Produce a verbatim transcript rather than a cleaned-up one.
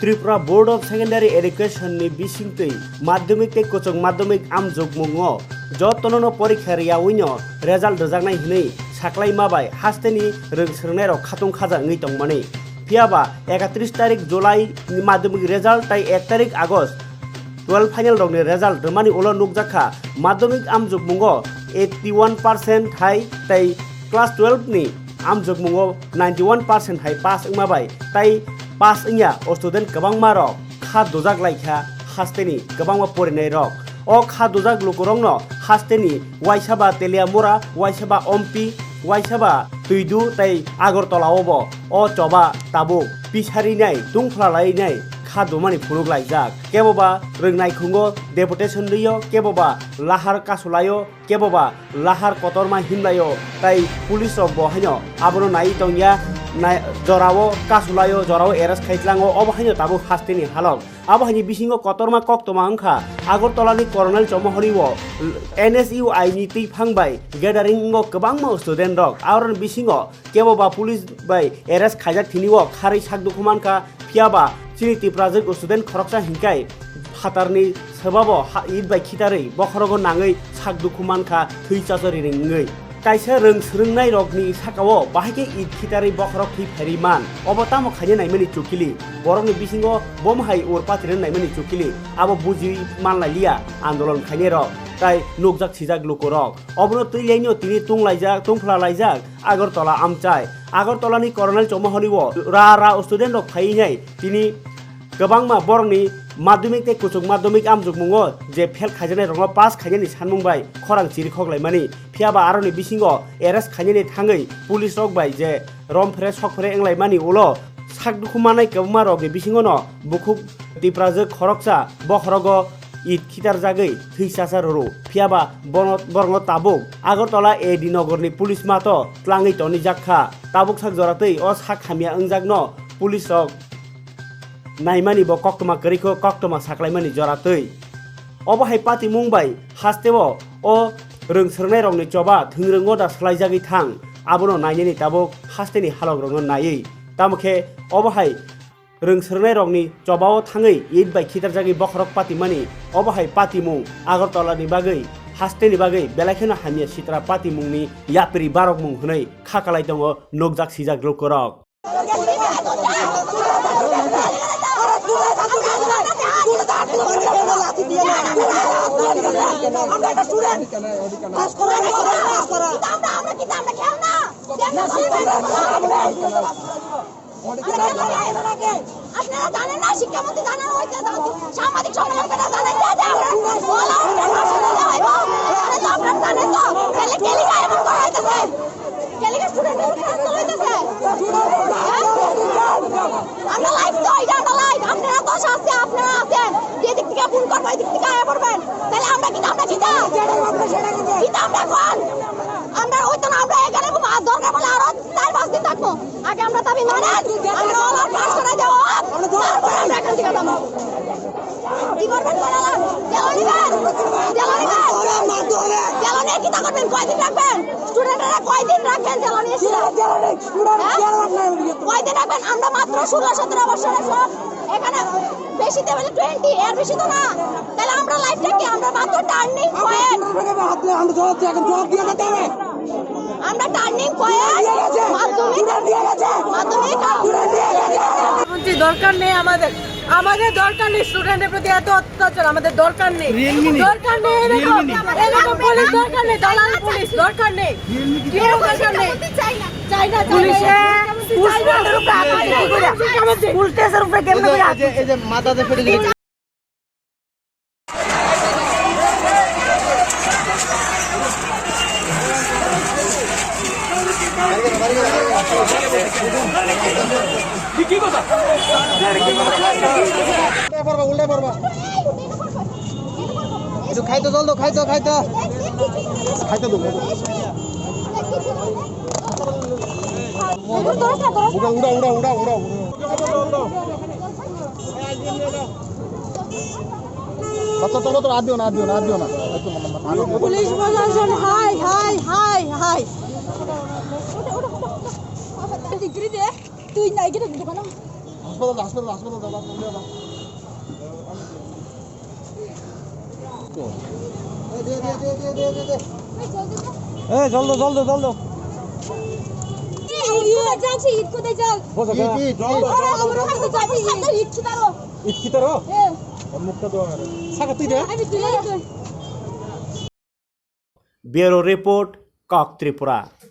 Tripura Board of Secondary Education ni bisingtwi madhyamik tei kwchwng madhyamik amjokmungo jotono no porikha riyawino result rwjaknai hwnwi saklaima bai hasteni rwng swrwngnairok khatung khaja wngwi tongmani. Phiyaba ekatris tarik July ni madhyamik result tei ek tarik August twelve final rokni result rwmani ulo nukjakha madhyamik amjokmungo eighty one percent hai tei class twelve ni amjokmungo ninety one percent hai pass wngma bai tei pass wngya o student kwbangma rok kha dujak laikha hasteni kwbangma porinai rok. O kha dujak lukurokno hasteni waisaba Teliamura, waisaba Ompi, waisaba Twidu tei Agartala o bo o choba tabuk pisarinai tungphla lainai kha dumani phunuk laijak. Keboba rwngnai khungo deputation rwio, keboba lahar kasulaio, keboba lahar kotorma himlaio, tai police rok bo haino abono nai tongya, nai-, jorao kasulaio, jorao arrest khai tlango, obo haino tabuk hasteni halok. Abo haini bisingo kotorma koktoma wngkha Agartala ni Colonel Chomohori o N S U I ni twiphang bai gathering wngo kwbangma student rok. Aron bisingo keboba police bai arrest khaijak thini o kharwi sak dukhu mankha, phiyaba chini Tiprajwk student khoroksa hinkai phatarni swbabo ha-, it bai khitarwi bokhorogo nangwi sak dukhu mankha thwi chachari ringwi. Kaisa rwng swrwngnai rokni sakao bahai khe it khitarwi bokhorok thwi phairwi man. Obo tamo khaina naimani chukili. Borokni bisingo bom hai ur patirwi naimani chukili. Abo buji manlai liya andolon khainai rok. Tai nukjak sijak lukurok. Obono twi lainio tini tunglaijak, tungphla laijak Agartala amchai. Agartala ni Colonel Chomohori o ra ra student rok phaiwi nai tini kwbangma borokni madhyamik tei kwchwng madhyamik amjokmungo je fail khaijaknai rokno pass khainani sanmung bai khorang chirikhok laimani. Phiyaba aroni bisingo arrest khainani thangwi police rok bai je rom phere sok phere wnglaimani ulo sak dukhu manai kwbangma rokni bisingono bukhuk Tiprajwk khoroksa bokhorogo it khitarjagwi thwi chasa rwrw. Phiyaba bono, borokno tabuk Agartala A D nogorni police mato tlangwi tonijak kha. Tabuk sak joratwi o sak hamya wngjakno police rok naimani bo koktwma kwrwi kho, koktwma saklaimani joratwi. Obo hai patimung bai hasteo o rwng swrwngnairokni choba thwngwrwngo da swlaijagwi thang, abono nainani tabuk hasteni halokrokno naiwi. Tamo khe obo hai rwng swrwngnairokni chobao thangwi it bai khitarjagwi bokhorok patimani, obo hai patimung Agartala ni bagwi, hasteni bagwi belai kheno hamya sitra patimungni yapri barokmung hwnwi kha kalai tongo nukjak sijak lukurok. আমরা কেন এমন আগে? আপনারা জানেন না, শিক্ষামন্ত্রী জানানো হয়েছে, সাংবাদিক সম্মেলন করে জানাইতে যে আমরা বলা হচ্ছে, ভাষণ দিতে হইব। তাহলে তো আপনারা জানেন তো, তাহলে কে লিখা এমন করা হইতেছে? কে লিখা স্টুডেন্টদের উপরে আক্রমণ হইতেছে? হ্যাঁ? আমরা লাইভ তো, এটা আমরা লাইভ। আপনারা তো আছে, আপনারা আছেন। যে দিক থেকে ফোন করবো, এই দিক থেকে আয়া পড়বেন। তাহলে আমরা কি, আমরা কি তা? কি তা আমরা এখন? আমরা ওই তো না, আমরা এখানে দরকার বলে আরো চার পাঁচ দিন থাকবো। আগে আমরা দাবি মানেন, আমরা all out march করে দেবো। তারপরে আমরা এখান থেকে যাবো। কি করবেন বলেন? জেলো নিবেন? জেলো নিবেন? জেলো নিয়ে কি তা করবেন? কয়দিন রাখবেন? স্টুডেন্টরা কয়দিন রাখবেন জেলো নিয়ে? হ্যাঁ? কয়দিন রাখবেন? আমরা মাত্র ষোলো সতেরো বছরের সব এখানে বেশি তো হলে টোয়েন্টি, এর বেশি তো না। তাহলে আমরা লাইফটা কি? আমরা মাত্র টার্নিং পয়েন্ট। আমরা টার্নিং পয়েন্ট, মাধ্যমিক, মাধ্যমিক। মন্ত্রী দরকার নেই আমাদের, আমাদের দরকার নেই স্টুডেন্টের প্রতি এত অত্যাচার, আমাদের দরকার নেই। দরকার নেই এরকম, এরকম পুলিশ দরকার নেই, দালাল পুলিশ দরকার নেই, কেউ দরকার নেই। চাই না, চাই না, পুলিশে চাই না। স্কুল স্টুডেন্টের উপরে আক্রমণ করে, স্কুল ড্রেসের উপরে কেমনে করে এই যে, এই যে মাথাতে ফেটে গেছে। উল্টা পড়বা, উল্টা পড়বা। একটু খাইতো, জল দাও, খাইতো, খাইতো। খাইতো দাও, খাইতো। উড়া, উড়া, উড়া, উড়া, উড়া। আচ্ছা, তোমরা তো হাত দিও না, হাত দিও না, হাত দিও না। একটু মাথা, মাথা। পুলিশ প্রশাসন, হাই, হাই, হাই, হাই। ডিগ্রি দে, তুই নাই কিনা দোকানে। ए, जल्दी, जल्दी, जल्दी। ए, इतको दे, जाओ से इतको दे, जाओ। बस, इट, इट, जल्दी, अरे, जल्दी, हमरा जल्दी। इतको दे, इतको दे, इतको दे। इतकी तर हो? ए। मुक्ता दो आ रहे। साका तुई दे? अभी तुई दे। Bureau Report, Kok Tripura.